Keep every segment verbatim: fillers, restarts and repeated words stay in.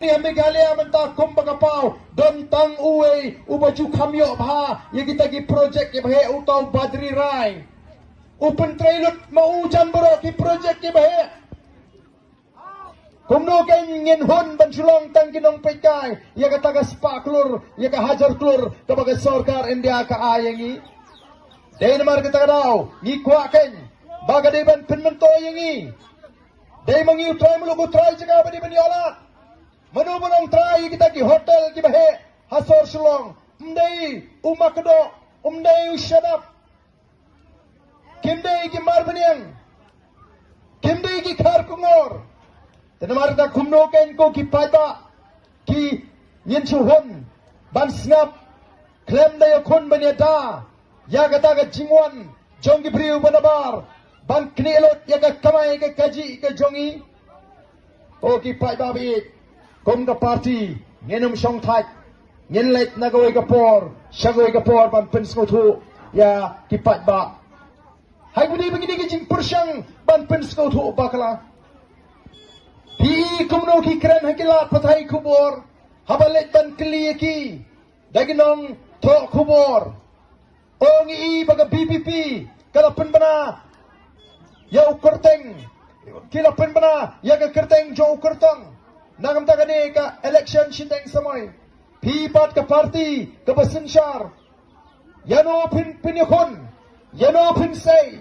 Ïa Meghalaya mynta kum ba ka paw don tang uwei uba ju kham ïoh bha ïa kita ki projek kiba heh, uta u Badri Rai. U pyntrei lut ma u jan baroh ki projek kiba heh. Kumno kein ngin hun ban shu long tang ki nongpeitkai ïa kata ka spah klur, ïa ka hajar klur kaba ka sorkar India ka ai ïa ngi? Dei namar kata ka daw ngi kwah kein ba ka dei ban pynmyntoi ïa ngi. Dei ma ngi u trai muluk u trai jaka ba dei ban ïoh lad. Mano ba long trai ïa kita ki hotel kiba heh ha sor Shillong? Ym dei u Makdoh, ym dei u Shadap, kim dei ki Marbaniang, kim dei ki Kharkongor. Te namar kata kumno kein ko ki paidbah ki ngin shu hun ban sngap khlem da ïakhun ban ïada ïa kata ka jingwan jong ki briew ba nabar ban knieh lut ïa ka kamai ka kajih ka jong ngi? Ko ki paidbah ba ïeit, kum ka party ngin ym shong thait, ngin leit na kawei ka por sha kawei ka por ban pynsngewthuh ïa ki paidbah. Hai kine ba kine ki jingpyrshang ban pynsngewthuh bakla. Phi i kumno ki kren ha ki lad pathai khubor haba leit ban kylli ïa ki da ki nongthoh khubor. O ngi i ba ka V P P ka la pynbna ïa u kyrteng, ki la pynbna ïa ka kyrteng jong u kyrtong na ka bynta kane ka election shiteng samoi. Phi pat ka party kaba synshar, ïano phin pynïakhun, ïano phin sei?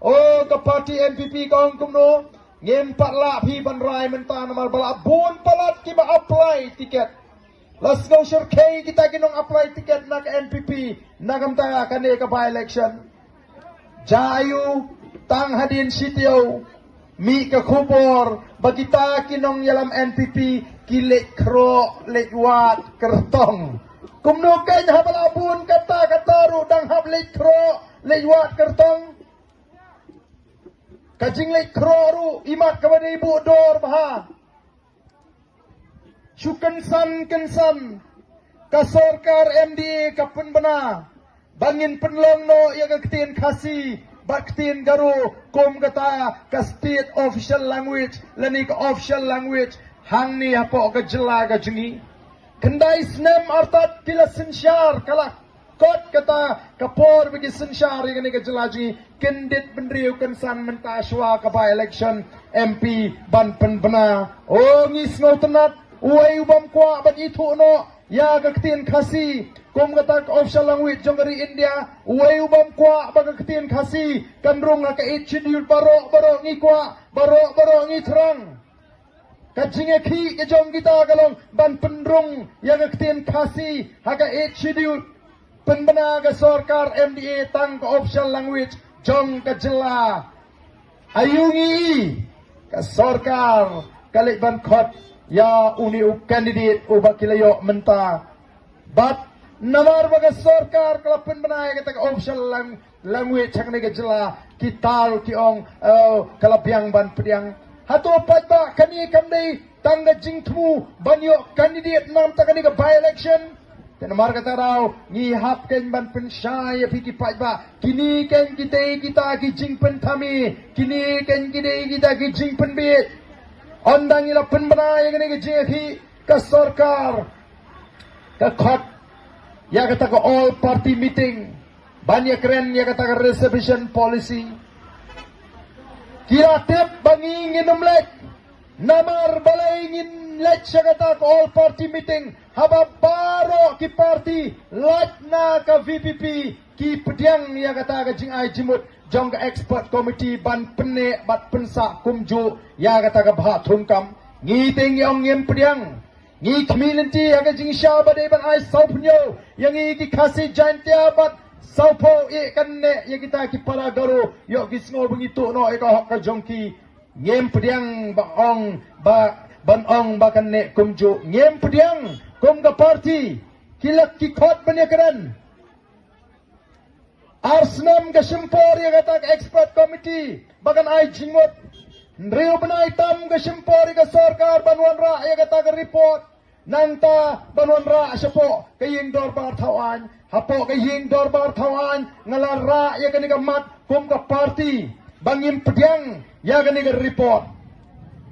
O ka party N P P ka ong kumno? Ngim pat lah phi ban rai mynta namar ba la bun palat kiba apply ticket. La sngewshyrkhei kita ki nong apply ticket na ka N P P na ka bynta kane ka by election. Jia aiu tang hadien shi taïew mih ka khubor ba kita ki nongïalam N P P ki leit khroh leit wad kyrtong? Kumno kein haba la bun kata kata ruh dang hap leit khroh leit wad kyrtong? Ka jingleit khroh ruh imat kaba dei buh dor bha. Shu kynsan kynsan ka sorkar M D A ka pynbna ba ngin pynlong noh ïa ka ktien Khasi bad ktien Garo kum kata ka state official language lane ka official language hangne hapoh ka jylla ka jong ngi. Khyndai snem artat ki la synshar, ka la kot kata ka por ba ki synshar ïa kane ka jylla jong ngi. Kyndit bynriew kynsan mynta shuwa ka by election M P ban pynbna. O ngi sngewtynnat, uei u bym kwah ban ithuh noh ïa ka ktien Khasi kum kata ka official language jong ka ri India? Uei u bym kwah ba ka ktien Khasi kan rung ha ka Eighth Schedule? Baroh baroh ngi kwah, baroh baroh ngi thrang. Ka jingïakhih ka jong kita ka long ban pynrung ïa ka ktien Khasi ha ka Eighth Schedule. Pynbna ka sorkar M D A tang ka official language jong ka jylla. Aiu ngi i ka sorkar ka leit ban khot ïa une u candidate uba ki la ïoh mynta? Bad namar ba ka sorkar ka la pynbna ïa kata ka official lang-, language ha kane ka jylla, ki tal ki ong, oh, ka la biang ban pdiang. Hato paidbah kane kam dei tang ka jingthmu ban ïoh candidate na ka bynta kane ka by election? Te namar kata ruh ngi hap kein ban pynshai ïa phi ki paidbah. Kine kein ki dei kita ki jingpynthame, kine kein ki dei kita ki jingpynbiej. Ynda ngi la pynbna ïa kane ka jingïakhih, ka sorkar ka khot ïa kata ka all party meeting ban ïakren ïa kata ka reservation policy. Ki la tip ba ngi ngin ym leit. Namar balei ngin leit sha kata ka all party meeting haba baroh ki party lait na ka V P P ki pdiang ïa kata ka jingai jingmut jong ka expert committee ban pynneh bad pynsah kumjuh ïa kata ka bhah thungkam? Ngi te ngi ong ngim pdiang. Ngi khmih lynti ha ka jingshisha ba dei ban ai sawphew ïa ngi ki Khasi Jaintia bad sawphew ïa kan neh ïa kita ki para Garo, ïoh ki sngew ba ngi tuh noh ïa ka hok ka jong ki. Ngim pdiang ba ong ba, ban ong ba kan neh kumjuh. Ngim pdiang kum ka party. Ki la ki khot ban ïakren. Ar snem ka shim por ïa kata ka expert committee ba kan ai jingmut. Hynriew bnai tam ka shim por ïa ka sorkar ban wanrah ïa kata ka report. Nangta ban wanrah shapoh ka ïing dorbar thaw aiñ. Hapoh ka ïing dorbar thaw aiñ nga la rah ïa kane ka mat kum ka party ba ngim pdiang ïa kane ka report.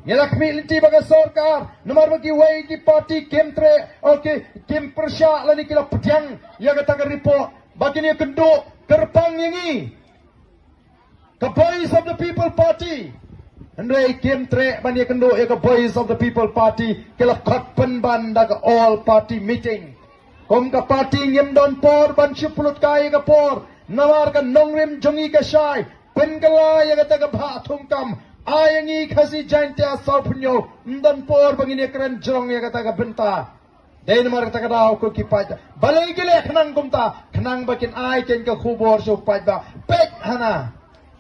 Ngi la khmih lynti ba ka sorkar, namar ba kiwei ki party kim treh, okay, kim pyrshah lane ki la pdiang ïa kata ka report, ba kin ïakynduh kyrpang ïa ngi. Ka Voice of the People Party. Hynrei kim treh ban ïakynduh ïa ka Voice of the People Party, ki la khot pynban da ka all party meeting. Kum ka party ngim don por ban shu pynlut kai ïa ka por, namar ka nongrim jong ngi ka shai, pynkylla ïa kata ka bhah thungkam, ai ïa ngi Khasi Jaintia Sawphew Hynñiew, ym don por ba ngin ïakren jrong ïa kata ka bynta. Dei namar kata ka daw ko ki paidbah. Balei ki leh khnang kumta, khnang ba kin ai kein ka khubor sha u paidbah. Peit hana.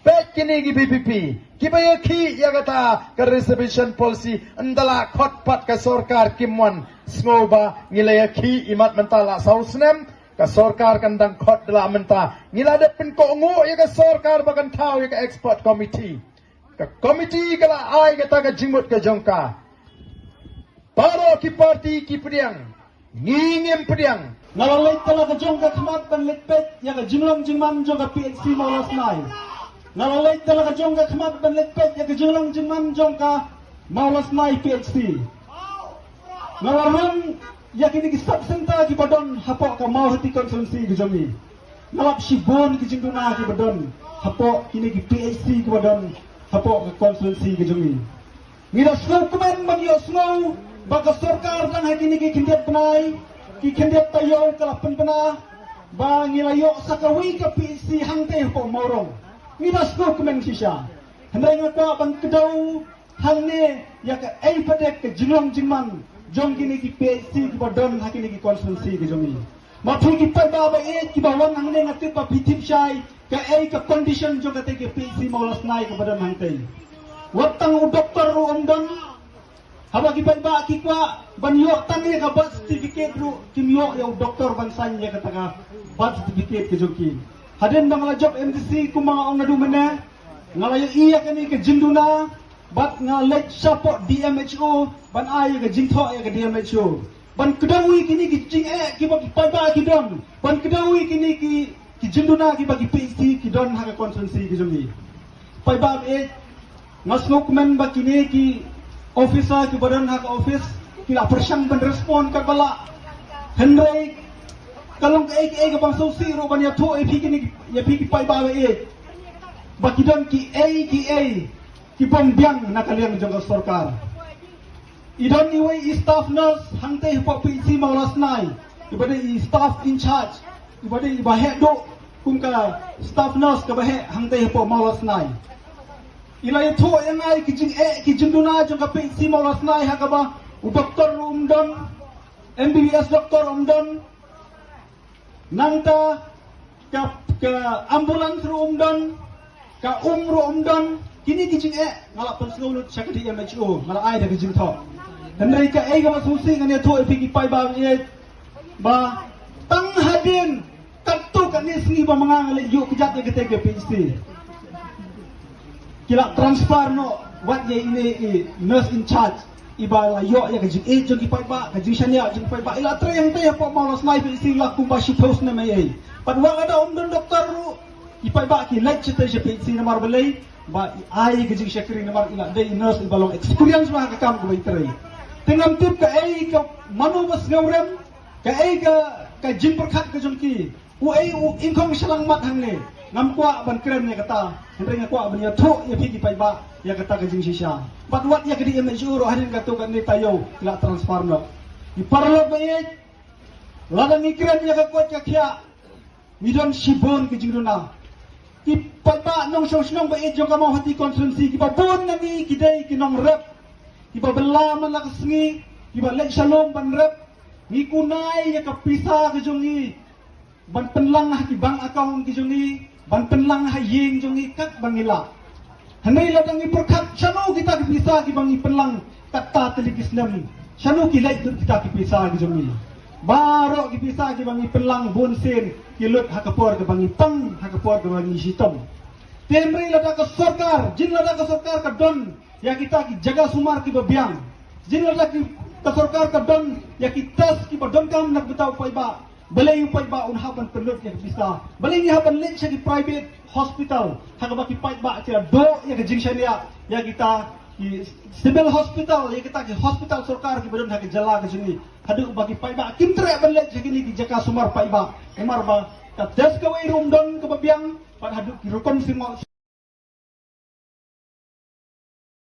Peit kine ki V P P. Kiba ïakhih ïa kata ka reservation policy, ynda la khot pat ka sorkar kim wan. Sngewbha ngi la ïakhih imat mynta la saw snem, ka sorkar kan dang khot da la mynta. Ngi la dep pynkohnguh ïa ka sorkar ba kan thaw ïa ka expert committee. Ka committee ka la ai kata ka jingmut ka jong ka. Baroh ki party ki pdiang, ngi ngim pdiang. Nga la leit tala ka jong ka khmat ban leit peit ïa ka jinglong jingman jong ka P H C Mawlasnai. Nga la leit tala ka jong ka khmat ban leit peit ïa ka jinglong jingman jong ka Mawlasnai P H C. Nga la rung ïa kine ki sub center kiba don hapoh ka Mawhati constituency ka jong ngi. Nga lap shibun ki jingduna kiba don hapoh kine ki P H C kiba don hapoh ka constituency ka jong ngi. Ngi da sngewkmen ban ïohsngew ba ka sorkar dang ha kine ki khyndiat bnai, ki khyndiat taïew ka la pynbna ba ngi la ïoh sa kawei ka P H C hangtei hapoh Mawrong. Ngi da sngewkmen shisha. Hynrei nga kwah ban kdew hangne ïa kaei pat ka jinglong jingman jong kine ki P H C kiba don ha kine ki constituency ka jong ngi. Ma phi ki paidbah ba ïeit kiba wan hangne, nga tip ba phi tip shai kaei ka condition jong kata ka P H C Mawlasnai kaba don hangtei. Wat tang u doktor ruh ym don. Haba ki paidbah ki kwah ban ïoh tang ïa ka birth certificate ruh kim ïoh ïa u doktor ban sign ïa kata ka birth certificate ka jong ki. Hadien ba nga la jop M D C kumba nga ong naduh mynne, nga la ïohi ïa kane ka jingduna, bad nga leit shapoh D M H O ban ai ïa ka jingthoh ïa ka D M H O ban kdew ïa kine ki jingeh kiba ki paidbah ki don, ban kdew ïa kine ki, ki jingduna kiba ki P H C ki don ha ka constituency ka jong ngi. Paidbah, eh, nga sngewkmen ba kine ki officer kiba don ha ka office ki la pyrshang ban respond katba lah. Hynrei ka long kaei kaei kaba sngewsih ruh ban ïathuh ïa phi kine, ïa phi ki paidbah, eh, ba ki don kiei kiei ki bym biang na ka liang jong ka sorkar. I don iwei i staff nurse hangtei hapoh P H C Mawlasnai, iba dei i staff in charge, iba dei iba heh duh kum ka staff nurse kaba heh hangtei hapoh Mawlasnai. I la ïathuh ïa nga ïa ki jingeh ki jingduna jong ka P H C Mawlasnai ha kaba u doktor ruh ym don, M B B S doktor ym don, nangta ka, ka ambulance ruh ym don, ka um ruh ym don. Kine ki jingeh nga la pynsngewlut sha ka D M H O, nga la ai da ka jingthoh. Hynrei kaei kaba sngewsih ngan ïathuh ïa phi ki paidbah, ïa ba tang hadien katto katne sngi ba ma nga nga leit ïuh kjat ïa kata ka P H C, ki la transfer noh wat ïa ine i nurse in charge iba la ïoh ïa ka jingïeit jong ki paidbah, ka jingshaniah jong ki paidbah. I la trei hangtei hapoh Mawlasnai P H C la kumba shiphew snem ei ei. Bad wat lada ym don doktor ruh, ki paidbah ki leit shatei sha P H C namar balei, ba i ai ka jingshakri namar i la dei i nurse iba long experience bha ha ka kam kaba i trei. Te ngam tip kaei ka mano ba sngewrem, kaei ka, ka jingpyrkhat ka jong ki. Uei u ingkhong shyllangmat hangne? Ngam kwah ban kren ïa kata, hynrei nga kwah ban ïathuh ïa phi ki paidbah ïa kata ka jingshisha. Bad wat ïa ka D M H O ruh hadien katto katne taïew ki la transfer noh. Ki paralok ba ïeit, lada ngi kren ïa ka koit ka khiah, ngi don shibun ki jingduna. Ki paidbah nongshong shnong ba ïeit jong ka Mawhati constituency kiba bun na ngi ki dei ki nongrep, kiba bylla man la ka sngi, kiba leit sha lum ban rep. Ngi kunai ïa ka pisa ka jong ngi ban pynlang ha ki bank account ki jong ngi, ban pynlang ha ïing jong ngi katba ngi lah. Hynrei lada ngi pyrkhat shano kita ki pisa kiba ngi pynlang katta tylli ki snem, shano ki leit lut kita ki pisa ki jong ngi? Baroh ki pisa kiba ngi pynlang bunsien ki lut ha ka por kaba ngi pang, ha ka por kaba ngi shitom. Te hynrei lada ka sorkar, jin lada ka sorkar ka don ïa kita ki jaka sumar kiba biang, jin lada ki, ka sorkar ka don ïa ki test kiba donkam na ka bynta u paidbah, balei u paidbah un hap ban pynlut ïa ka pisa? Balei ngi hap ban leit sha ki private hospital ha kaba ki paidbah ki la duh ïa ka jingshaniah ïa kita ki civil hospital, ïa kita ki hospital sorkar kiba don ha ki jylla ka jong ngi, haduh ba ki paidbah kim treh ban leit sha kine ki jaka sumar paidbah, namar ba ka test kawei ruh ym don kaba biang, bad haduh ki rukom sngewbha